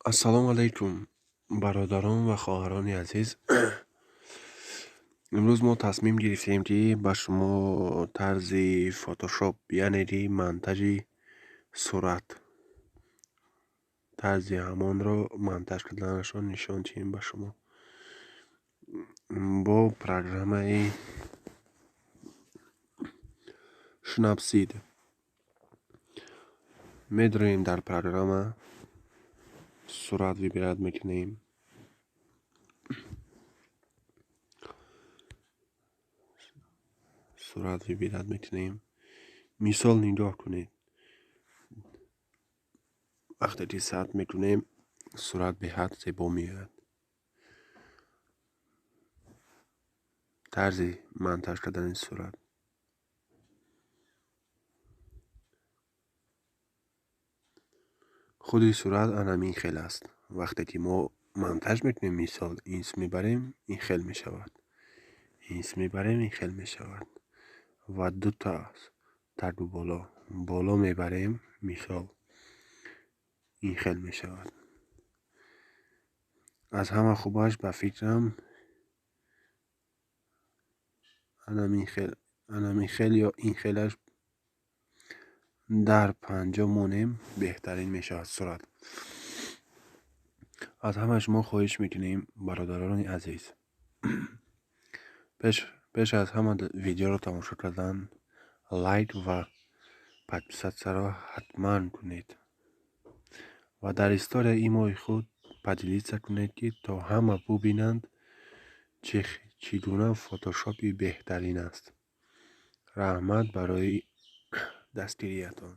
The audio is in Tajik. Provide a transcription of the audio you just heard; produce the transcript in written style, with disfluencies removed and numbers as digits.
Ассалому алайкум, бародарон ва хоҳарони азиз. Имрӯз мо тасмим гирифтем, ки ба шумо тарзи фотошоп, яъне ки монтажи сурат, тарзи ҳамонро монтаж карданашро нишон диҳем ба шумо бо программаи Snapseed. Медроем дар программа, сурат выбирать мекунем. Сурат выбирать мекунем. Мисол, нигоҳ кунед. Вақте ки сабт мекунем, сурат беҳад зебо меояд. Тарзи монтаж кардани сурат. Худи сурат анамин хел аст. Вақте ки мо монтаж мекунем, мисол, инс мебарем, ин хел мешавад. Инс мебарем, ин хел мешавад. Ва дута тагу боло. Боло мебарем, мисол, ин хел мешавад. Аз ҳама хубаш, ба фикрам, анамин хел ё ин хелаш дар 50 монем, беҳтарин мешавад сурат. Аз ҳама шумо хоҳиш мекунем, бародарони азиз. Пеш аз ҳама видеоро тамошо кардан, лайк ва подписатсияро ҳатман кунед. Ва дар история имои худ поделиться кунед, ки то ҳама бубинанд, чӣ гуна фотошопи беҳтарин аст. Раҳмат барои дастгириятон.